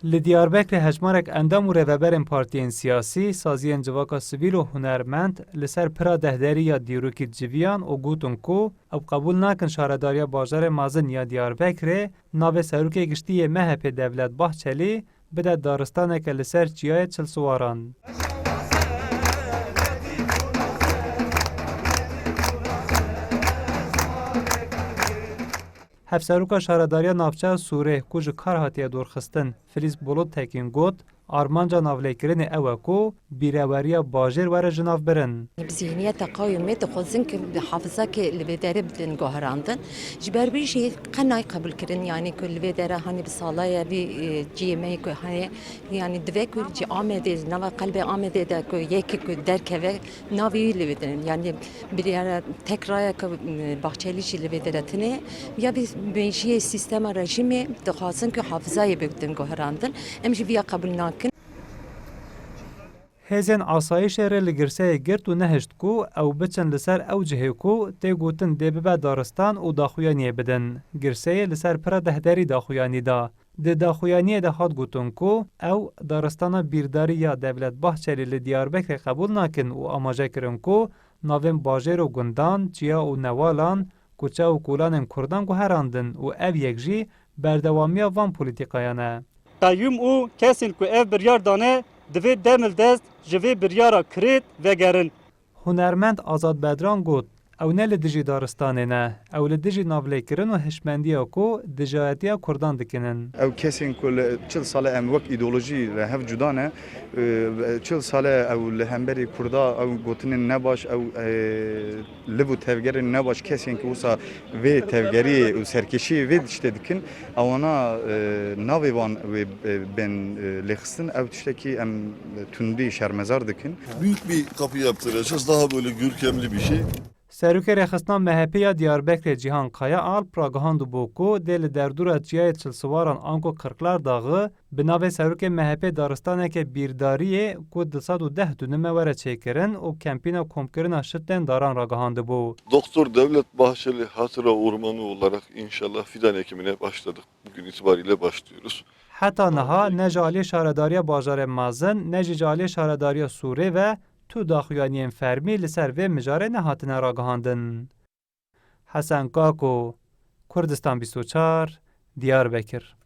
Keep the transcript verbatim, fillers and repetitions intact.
Li Diyarbekirê hejmarek endam û rêveberên partiyên siyasî, saziyên civaka sivîl û hunermend li ser pira dehderî ya dîrokî civiyan û gotin ku ew qebûl nakin Şaredariya Bajarê Mezin ya Diyarbekirê navê Serokê Giştî yê M H P Devlet Bahçelî bide daristaneke li ser Çiyayê Çilsiwaran. Hevseroka Şaredariya Navçeya Sûrê ku ji kar hatiye dorxistin, Filiz Bulut Tekîn got, armanca navlêkirinê ew e ku bîreweriya bajêr were jinavbirin. Bi zihniyeta qewimê dixwazin ku bi hafizakê li vê derê bidin guherandin. Ji ber wî jî qe nayê qebûlkirin, yanî ku li vê dere hanî bi sala ye vî, e, cihê me yê ku heye, yanî divê ku ji Amedê, nava qelbê Amedê de ku yekê ku derkeve, navê wî li vê de, yanî biryara tek raya ku, e, Bahçelî jî li vê dere tune, ya vî mejiyê sîstema rejîmê dixwazin ku hafizayê bigdin guherandin. Em jî viya qebûl nakin. Hêzên asayîşê rê li girseyê girt û nehişt ku ew biçin li ser ew cihê ku tê gotin dê bibe daristan û daxuyaniyê bidin. Girseyê li ser pira dehderî daxuyanî da. Di daxuyaniyê de hat gotin ku ew daristana bîrdarî ya Devlet Bahçelî li Diyarbekirê qebûl nakin û amaje kirin ku navên bajêr û gundan, çiya û newalan, kuçe û kolanên Kurdan guherandin û ev yek jî berdewamiya van polîtîkayan e. Qeyûm û kesên ku ev biryar dane, divê demildest ji vê biryara kirêt vegerin. Hunermend Azad Bedran got, ew ne li dijî daristanê ne, ew li dijî navlêkirin û hişmendiya ku dijayetiya Kurdan dikinin. Ew kesên ku li çil sal e em wek îdeolojî li hev cuda ne, e, çil sal e ew li hemberî Kurda ew gotinên nebaş, ew, e, liv û tevgerên nebaş, kesên ku wisa vê tevgeriyê û serkêşiyê vê tiştê dikin, ewana, e, navê wan wê, e, bên, e, lêxistin, ew tiştekî em tundî şermezar dikin. Büyük bir kapı yaptıracağız, daha böyle görkemli bir şey. Serokê Rêxistina M H P ya Diyarbekirê Cîhan Kaya Alp ragihandibû ku dê li derdora Çiyayê Çilsiwaran anku Kirklardaxi bi navê Serokê M H P daristaneke bîrdariyê ku du sed û deh dunime were çêkirin û kempîna komkirina şitên daran ragihandibû. Doktor Devlet Bahçeli Hatıra Ormanı olarak inşallah fidan ekimine başladık. Bugün itibariyle başlıyoruz. Heta niha ne ji aliyê Şaredariya Bajarê Mezin, ne jî ji aliyê Şaredariya Sûrê ve tu daxuyaniyên fermî li ser vê mijarê nehatine ragihandin. Hesen Kako, Kurdistan bîst û çar, Diyarbekir.